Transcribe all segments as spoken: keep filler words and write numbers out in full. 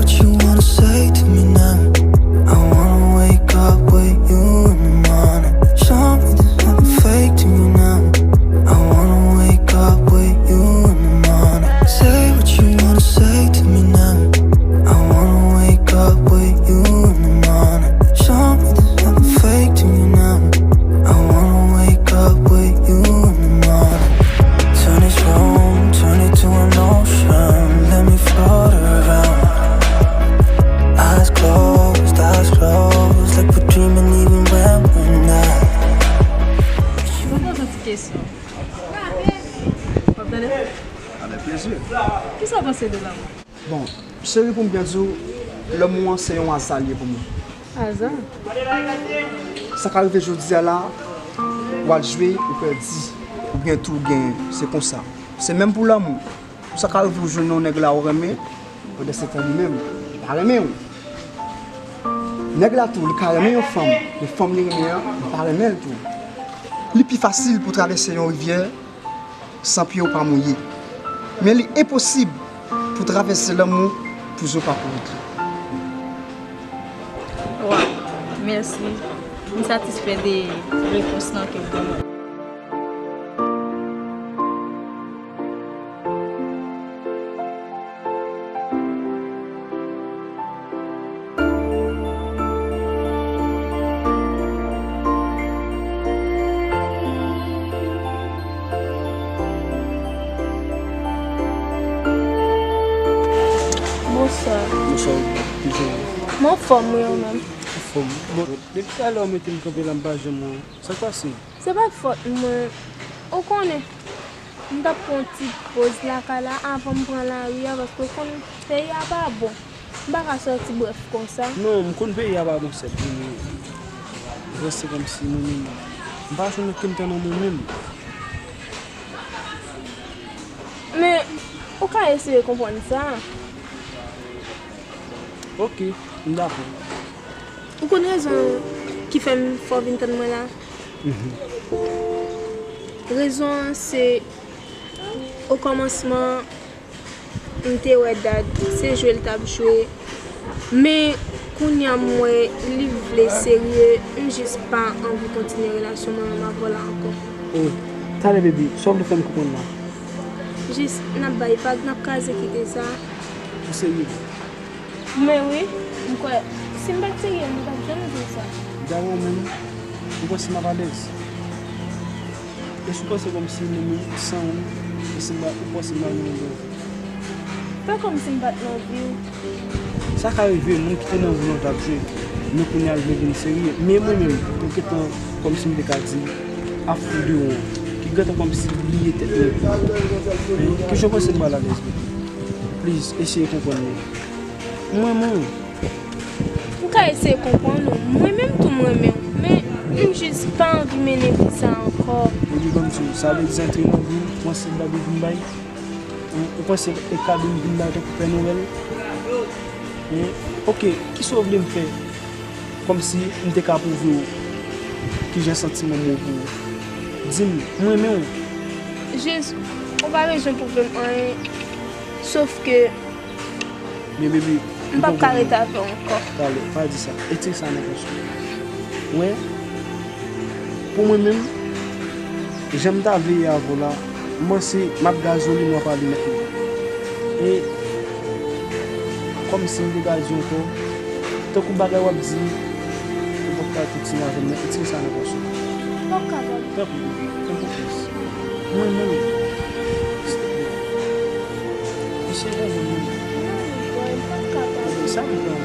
What you wanna say to me now? I wanna wake up with you in the morning. Show me there's nothing fake to me now. I wanna wake up with you in the morning. Say what you wanna say to me now. I wanna wake up with you in the morning. Show me there's nothing fake to me now. I wanna wake up with you in the morning. Turn this room, turn it to an ocean. Let me float around. Eyes closed, eyes closed, like we're dreaming even when we're not. Mwen poze yon ti kesyon. W ap tande? Avèk plezi. Kisa w panse de lanmou? Bon, cheri, pou m byen di w, lanmou an se yon aza l ye pou mwen. Aza? Sa ka rive jodi a la, w al jwe, ou pèdi, oubyen tou w genyen. Se konsa. Se menm pou lanmou. Sa ka rive w jwenn yon nèg la ou renmen, pandan se tan li menm, li pa renmen w. Nèg la tou, li ka renmen yon fanm, men fanm li renmen an, li pa renmen l tou. Li pi fasil pou travèse yon rivyè san pye w pa mouye. Men li enposib pou travèse lanmou pou zo pa kouri dlo. Waw, mèsi. M satisfè de repons lan ke w ban mwen. Bonswa. Bonswa, bonswa. M anfòm, wi, ou menm? Anfòm. Bon, depi talè w mete m kanpe la, m pa janm wè w. Sa k pase? Se pa t fòt mwen. Ou konnen, m t ap pran yon ti poz lakay la avan m pran lari a, paske ou konn peyi a pa bon. M pa ka sòti brèf konsa. Non, m konn peyi a pa bon, sèt, men vre se kòmsi mwen menm, m pa jwenn okenn tan nan mwen menm. Men, ou ka eseye konprann sa. Ok, m dakò. Ou konn rezon ki fè m fè w vin tann mwen la? Mhm. Rezon an se, okòmansman, m te wè Dad, se jwe l t ap jwe. Men, kounye a m wè li vle serye, m jis pa anvi kontinye relasyon mwen menm avè w la ankò. Oh, talè, baby, sa w vle fè m konprann la? Jis, n ap bay vag, n ap kraze kite sa. Ou serye? Men wi, m kwè, si m pa t serye, m pa t janm di w sa. Dayè, ou menm, ou panse m ap alèz? Èske ou panse kòmsi mwen menm, san ou, e si m pa, ou panse m pa gen anvi? Fè kòmsi m pa t nan vi w. Sa ka rive, moun ki te nan vi w lan t ap jwe, men kounye a l vle vin serye. Men mwen menm, m gentan kòmsi m te ka di, ap fou de ou an, ki gentan kòmsi bliye tèt mwen. Kijan w panse m pral alèz, baby? Please, eseye konprann mwen. M renmen w. M ka eseye konprann ou. Mwen menm tou m renmen w. Men m jis pa anvi mennen vi sa ankò. Epi ban m di w, sa vle di antre nan vi w, ou panse m pa bezwen bay? Ou, ou panse e kado m vin bay tankou Pè Nwèl? Hein? Ok, kisa w vle m fè? Kòmsi m te ka pwouve w kijan santiman m yo pou ou. Di m, m renmen w. Jis, ou pa bezwen pwouve m anyen. Sof ke Men baby, m p ap ka rete avè w ankò. Talè, pa di sa. Retire sa nan pòch ou. Ou wè, pou mwen menm, jan m ta vle ye avè w la, m panse m ap gazole, w ap ale nèt mwen. E kòmsi m te ka di w ankò, tankou bagay w ap di, ou p ap ka kontinye avè m nan, retire sa nan pòch ou. M p ap kapab. Tanpri, baby, fè m konfyans. Mwen menm. Mesye, bon, bon, bon. Non, boy, m p ap kapab. Sa m pran.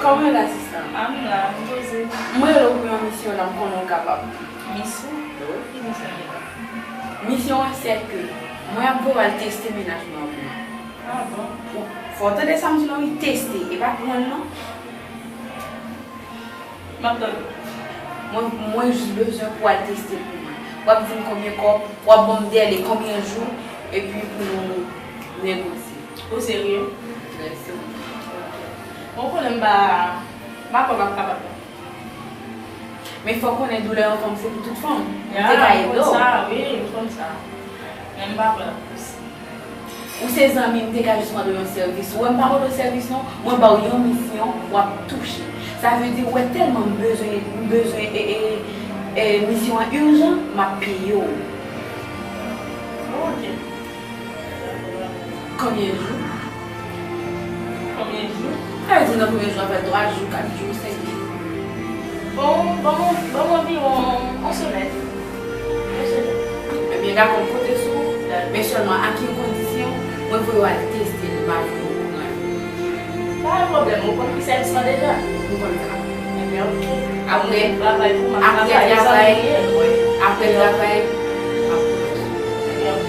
Kòman w ye la, sista? Ah, m la, m poze. Mwen rele w pou yon misyon la, m konnen w kapab. Misyon? Wi. Ki misyon w ye la? Misyon an se ke mwen ap voye w al teste mennaj mwen an pou mwen. Ah bon? Fò w tande sa m di la wi, teste, e pa pran l non. M ap tande. Mwen, mwen jis bezwen pou w al teste l pou mwen. W ap di m konbyen kòb, w ap ban m dèle konbyen jou, epi pou nou negosye. Ou serye? Trè serye. Ok. Bon, ou konnen m pa, m pa kwè m ap kapab non. Men fò w konnen doulè yon fanm se pou tout fanm. M te ka ede w. Ah, m konn sa, wi, m konn sa. Men m pa kwè l ap posib. Ou se zanmi m, m te ka jis mande w yon sèvis. Ou wè m pa mande w sèvis non, mwen ba w yon misyon, w ap touche. Sa vle di, ou wè tèlman m bezwen, m bezwen e, e, e, misyon an ijan, m ap peye w. Ok. Konbyen jou? Konbyen jou? Sa vle di nan konbyen jou? Apre twa jou, kat jou, senk jou. Bon, bon, bon, anviwon yon semèn. Yon semèn. Ebyen, dakò, m konte sou ou. Men sèlman ak yon kondisyon, mwen voye w al teste l, m pa voye w pran l. Pa gen pwoblèm, ou konn ki sèvis lan deja? M konn sa. Ebyen, ok. Apre, travay pou mwen, apre travay, travay, apre travay, m ap konnen. Ebyen,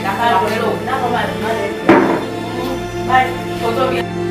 dakò, m ap rele w. Dakò, madam, madam. Bye. Foto byen.